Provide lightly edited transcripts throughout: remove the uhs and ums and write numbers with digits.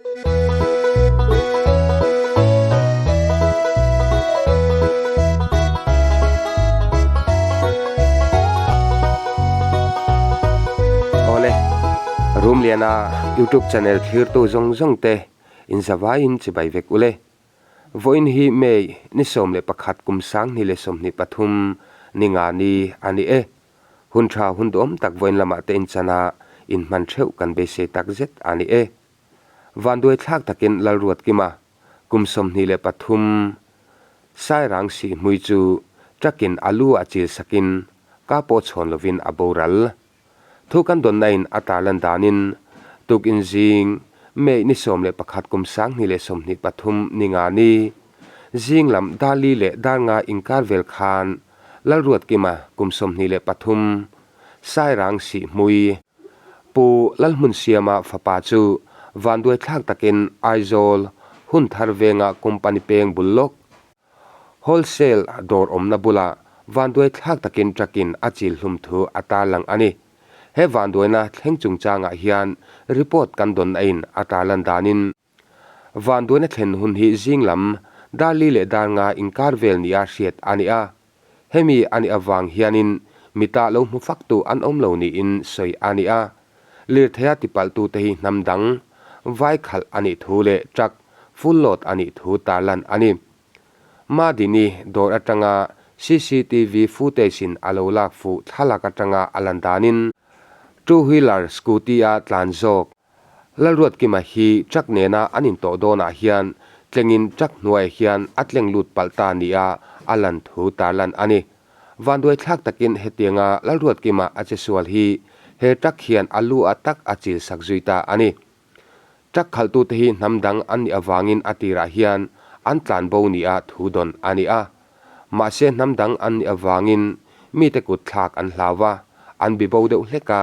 Awle, Rumliana YouTube channel thlirtu zawng zawng te inzavaiin chibai vek ule. Vawiin hi May ni 11 kum 2023 ni nga ni a ni e. Hun tha hun duhawm tak vawiin lamah te inchana inhman theuh kan beisei tak zet a ni e. Vanduai thlak takin Lalruatkima kum 23 Sairang sihhmui chu truck-in a lu a chil sakin ka pawh chhawn lovin a boral. Thu kan dawnna in a tarlan danin tukin zing May ni 11 kum 2023 ni nga ni zing lam dar li leh dar nga inkar vel khan Lalruatkima kum 23 Sairang sihhmui Pu Lalhmunsiama fapa chu vanduai thlak takin Aizawl hun thar venga company peng bul lawk, wholesale dawr awmna bulah vanduai thlak takin truck-in a chil hlum thu a tarlang a ni. He vanduaina thleng chungchangah hian report kan dawn aiin a tarlan danin, Vanduaina thlen hun hi zing lam dar li leh dar nga inkar vel nia hriat a ni a. Hemi a nih avang hianin mita lo hmu faktu an awm lo niin sawi a ni a. Lirtheia tipalhtute hi hnam dang, vai khalh a nih thu leh truck full load a nih thu tarlan a ni. Madini dawr atanga cctv footage-in a lo lak fuh thlalak atanga a lan danin two wheeler scooty-a tlan zawk Lalruatkima hi truck nena an intawh dawnah hian tlengin truck hnuaiah hian a tleng lut palh ta nia a lan thu tarlan a ni. Vanduai thlak takin hetianga Lalruatkima a che sual hi he truck hian a lu ah tak a chil sak zui ta a ni. Truck khalhtute hi hnam dang an nih avangin a tirah hian an tlan bo nia thu dawn a ni a. Mahse hnam dang an nih avangin mite kut thlak an hlau va, an bi bo deuh hlek a,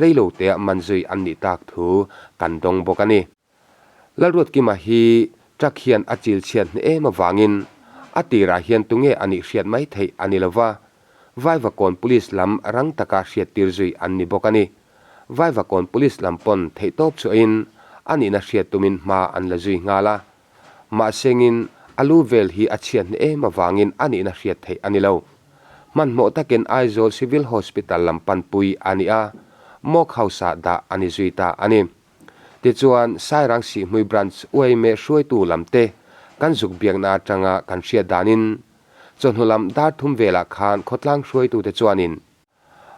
reilo tea man zui an nih tak thu kan dawng bawk a ni. Lalruatkima hi truck hian a chil chhiat hne em avangin a tirah hian tunge a nih hriat mai theih a ni lova, Vaivakawn Police lam rang taka hriattir zui an ni bawk a ni. Vaivakawn Police lam pawn theihtawp chhuahin a nihna hriat tumin hma an la zui nghal a. Mahsengin a lu vel hi a chhiat hne em avangin a nihna hriat theih a ni lo. Hmanhmawh takin Aizawl Civil Hospital lam panpui a ni a, Mock House-ah dah a ni zui ta a ni. Tichuan, Sairang Sihhmui Branch uaime hruaitu lamte kan zuk biakna atanga kan hriat danin, chawhnu lam dar thum velah khan khawtlang hruaitute chuanin,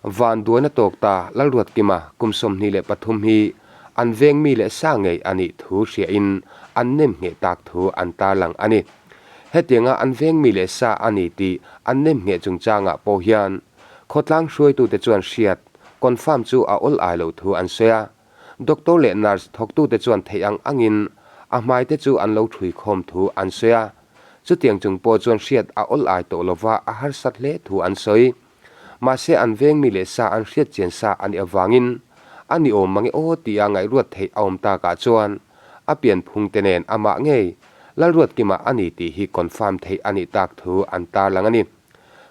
Van duaina tawk ta Lalruatkima kum 23 hi an veng mi leh sa ngei a nih thu hriain an nem ngheh tak thu an tarlang a ni. Hetianga an veng mi leh sa a ni tih an nem ngheh chungchangah pawh hian khawtlang hruaitute chuan hriat, confirm, chu a awl ai loh thu an sawi a. Doctor leh nurse thawktute chuan theih ang angin a hmaite chu an lo thui khawm thu an sawi a. Chutiang chung pawh chuan hriat a awl ai tawh lova a harsat hle thu an sawi. Mahse an veng mi leh sa an hriat chian sa a nih avangin a ni awm mange aw tia ngaihruat theih a awm takah chuan a pianphung te nen amah ngei Lalruatkima a ni tih hi confirm theih a nih tak thu an tarlang a ni.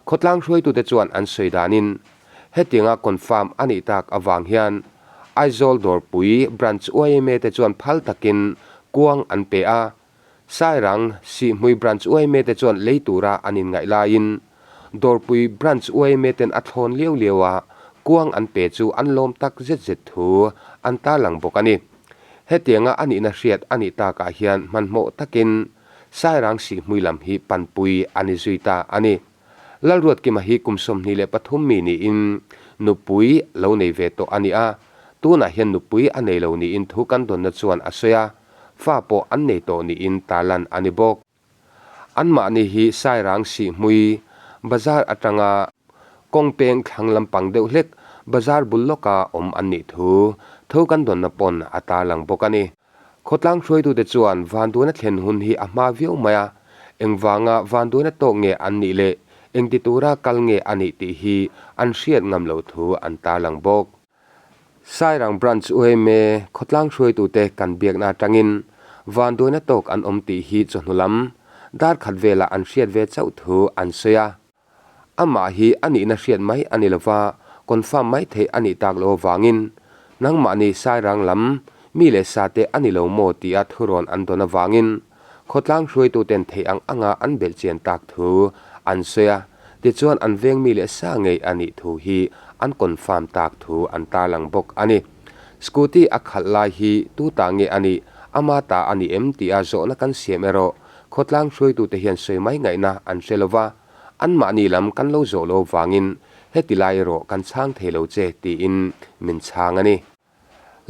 Khawtlang hruaitute chuan an sawi danin hetianga confirm a nih tak avang hian Aizawl Dawrpui Branch yma te chuan phal takin kuang an pe a, Sairang, Sihhmui Branch yma te chuan lei tura an inngaih laiin Dawrpui Branch yma ten a thlawn liau liau a, kuang an pe chu an lawm tak zet zet thu an tarlang bawk a ni. Hetianga a nihna hriat a nih takah hian hmanhmawh takin Sairang Sihhmui lam hi panpui a ni zui ta a ni. Lalruatkima hi kum 23 mi niin nupui lo nei ve tawh a ni a, tunah hian nupui a nei lo niin thu kan dawnna chuan a sawi a. Fa pawh an nei tawh niin tarlan a ni bawk. Anmahni hi Sairang Sihhmui bazar atanga kawng peng thlang lampang deuh hlek bazar bul lawka awm an nih thu tho kan dawnna pawn a tarlang bawk a ni. Khawtlang hruaitute chuan vanduaina thlen hun hi a hma viau mai a, engvanga vanduaina tawk nge an nih leh engti tura kal nge a nih tih hi an hriat ngam loh thu an tarlang bawk. Sairang Branch yma khawtlang hruaitute kan biakna atangin vanduaina tawk an awm tih hi chawhnu lam dar khat velah an hriat ve chauh thu an sawi a. Amah hi a nihna hriat mai a ni lova, confirm mai theih a nih tak loh avangin nangmahni Sairang lam Mi leh sa te a ni lo maw tia thurawn an dawn avangin khawtlang hruaituten theih ang anga an belhchian tak thu an sawi a, tichuan an veng mi leh sa ngei a nih thu hi an confirm tak thu an tarlang bawk a ni. Scooty a khalh lai hi tu ta nge a nih, ama ta a ni em tia zawhna kan siam erawh khawtlang hruaitute hian sawi mai ngaihna an hre lo va, anmahni lam kan lo zawh lo vangin heti lai erawh kan chhang thei lo che tiin min chhang a ni.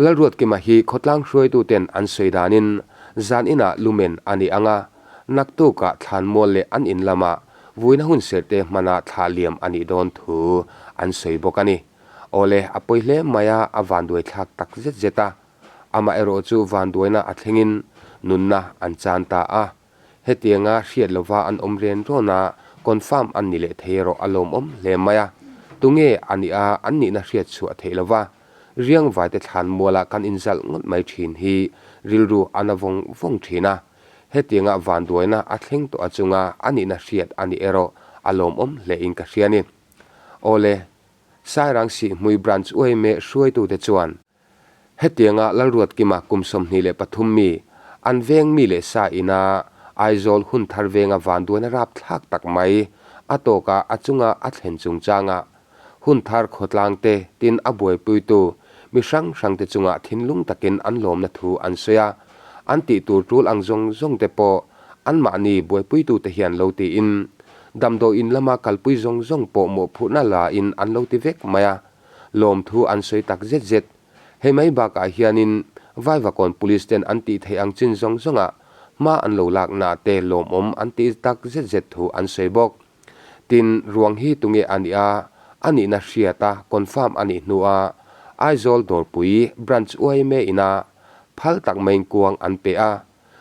Lalruatkima hi khawtlang hruaituten an sawi danin zan inah lumen a ni ang a, naktukah thlanmual leh an in lamah vuina hun serhte hmana thlah liam a nih dawn thu an sawi bawk a ni. Awle, a pawi hle mai a, a vanduai thlak tak zet zet a. Amaherawh chu vanduaina a thlengin nunna an chan ta a. Hetianga hriat lova an awm ren rawn a, confirm an ni leh thei erawh a lawmawm hle mai a. Tunge a nih a, an nihna hriat chhuah theih lova, riangvaite thlan muala kan inzalh ngawt mai thin hi rilru a na vawng vawng thin a. Hetianga vanduaina a thleng tawh achunga a nihna hriat a nih erawh a lawmawm hle in ka hria ni. Awle, Sairang Sihhmui Branch uaime hruaitute chuan Hetianga Lalruatkima kum 23 mi, an veng mi leh sa ina Aizawl hun thar venga vanduaina rapthlak tak mai a tawka a chunga a thlen chungchanga hun thar khawtlang te tin a buaipuitu mi hrang hrang te chunga thinlung takin an lawmna thu an sawi a, an tih tur tul ang zawng zawng te pawh anmahni buaipuitu te hian lo tiin damdawiin lama kalpui zawng zawng pawh mawhphurhna la in an lo ti vek mai a. Lawmthu an sawi tak zet zet. Hei mai bakah hianin Vaivakawn Police ten an tih theih ang chin zawng zawngah hma an lo laknaah te lawmawm an tih tak zet zet thu an sawi bawk. Tin, ruang hi tunge a nih a, a nihna hriat a, confirm a nih hnua Aizawl Dawrpui Branch yma ina phal tak maiin kuang an pe a,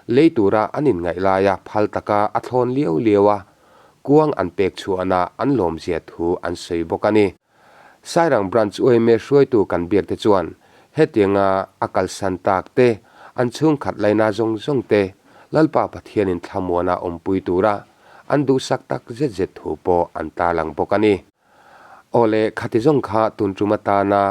lei tura an inngaih laia phal taka a thlawn liau liau a, kuang an pek chhuahna an lawmzia thu an sawi bawk a ni. Sairang Branch yma hruaitu kan biak te chuan hetianga a kalsan tak te, an chhungkhat laina zawng zawng te Lalpa Pathianin thlamuana awmpui tura an duhsak tak zet zet thu pawh an tarlang bawk a ni. Awle, khati zawng kha tun tum atana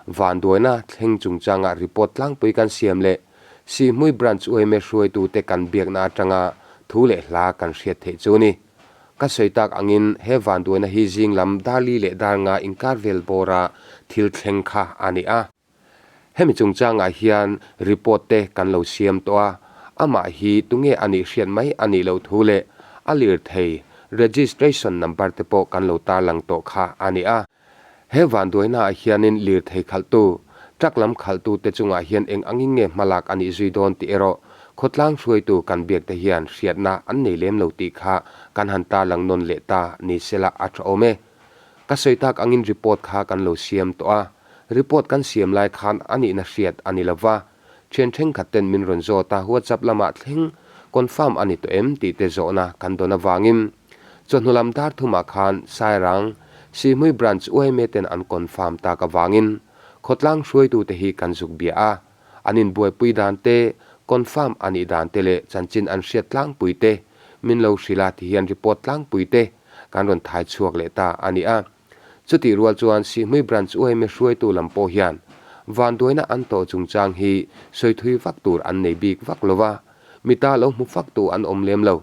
vanduaina thleng chungchanga report tlangpui kan siam leh Sihhmui Branch yma hruaitute kan biakna atanga thu leh hla kan hriat theih chu ni. Ka sawi tak angin he vanduaina hi zing lam dar li leh dar nga inkar vel bawra thil thleng kha a ni a. Hemi chungchangah hian report te kan lo siam tawh a, amah hi tunge a nih hriat mai a nih loh thu leh a lirthei registration number te pawh kan lo tarlang tawh kha a ni a. He vanduainaah hianin lirthei khalhtu, truck lam khalhtute chungah hian eng angin nge hmalak a nih zui dawn tih erawh khawtlang hruaitu kan biakte hian hriatna an nei lem lo tih kha kan han tarlang nawn leh ta ni sela a tha awm e. Ka sawi tak angin report kha kan lo siam tawh a, report kan siam lai khan a nihna hriat a ni lova, thian thenkhat ten min rawn zawt a, WhatsApp lamah thleng confirm a ni tawh em tih te zawhna kan dawn avangin chawhnu lam dar thumah khan Sairang Sihhmui Branch yma ten an confirm tak avangin khawtlang hruaitute hi kan zuk bia a, an inbuaipui dan te, confirm a nih dan te leh chanchin an hriat tlangpui te min lo hrilh a ti hian report tlangpui te kan rawn thai chhuak leh ta a ni a. Chutih rual chuan Sihhmui Branch yma hruaitu lam pawh hian vanduaina an tawh chungchang hi sawi thui vak tur an nei bik vak lo va, mita lo hmu faktu an awm lem lo.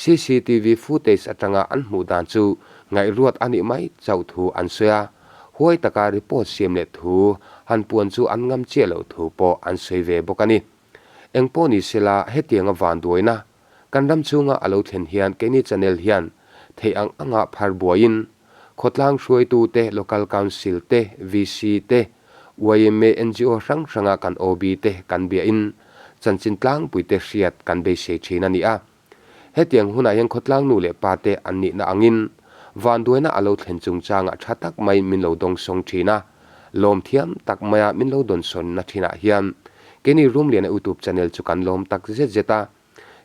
Cctv footage atanga an hmuh dan chu ngaihruat a nih mai chauh thu an sawi a, huai taka report siam leh thu han puan chu an ngam chiah loh thu pawh an sawi ve bawk a ni. Engpawh ni sela hetianga vanduaina Kan ram chhunga a lo thlen hian keini channel hian theih ang anga phar buaiin khawtlang hruaitu te, Local Council te, VC te, yma, ngo hrang hranga kan OB te kan biahin chanchin tlangpui te hriat kan beisei thin a ni a. Hetiang hunah hian khawtlang nu leh pa te an nihna angin vanduaina a lo thlen chungchangah tha tak mai min lo dawngsawng thin a, lawm thiam tak maia min lo dawnsawnna thinah hian keini Rumliana YouTube channel chu kan lawm tak zet zet a.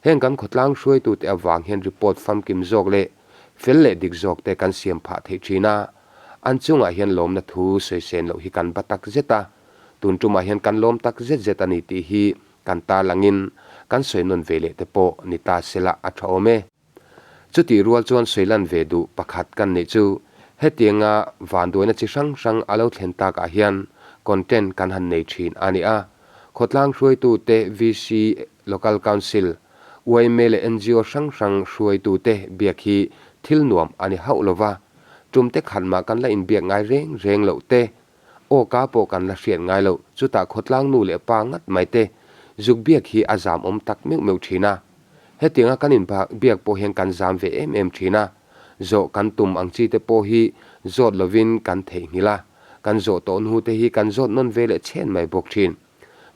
Heng kan khawtlang hruaitute avang hian report famkim zawk leh fel leh dik zawk te kan siam phah theih thin a, an chungah hian lawmna thu sawisên loh hi kan ba tak zet a, tun tumah hian kan lawm tak zet zet a ni tih hi kan tarlangin kan sawi nawn ve leh te pawh ni ta sela a tha awm e. Chutih rual chuan sawi lan ve duh pakhat kan neih chu hetianga vanduaina chi hrang hrang a lo thlen takah hian content kan han nei thin a ni a. Khawtlang hruaitute, VC, Local Council, yma leh ngo hrang hrang hruaitute biak hi thil nuam a ni hauh lova, tumte khat mah kan la inbiak ngai reng reng loh te, aw ka pawh kan la hriat ngai loh, chutah khawtlang nu leh pa ngat mai te zuk biak hi a zam awm tak meuh meuh thin a. Hetianga kan inbiak pawh hian kan zam ve em em thin a, zawh kan tum ang chi te pawh hi zawt lovin kan theihnghilh a, kan zawh tawh hnu te hi kan zawt nawn ve leh chhen mai bawk thin.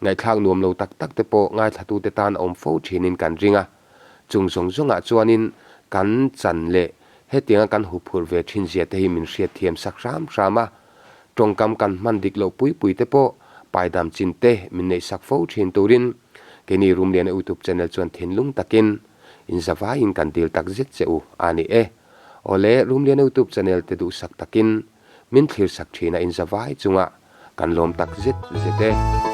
Ngaihthlak nuam lo tak tak te pawh ngaithlatute tan a awm fo thinin kan ring a. Chung zawng zawngah chuanin kan chan leh hetianga kan huphurh ve thin zia te hi min hriatthiam sak hram hram a. Tawngkam kan hman dik loh pui pui te pawh paidam chin te min neih sak fo thin turin keini Rumliana YouTube channel chuan thinlung takin inzavaiin kan dil tak zet che u a ni e. Awle Rumliana YouTube channel te duhsak takin min thlir sak thin a inzavai chunga kan lawm tak zet zet e.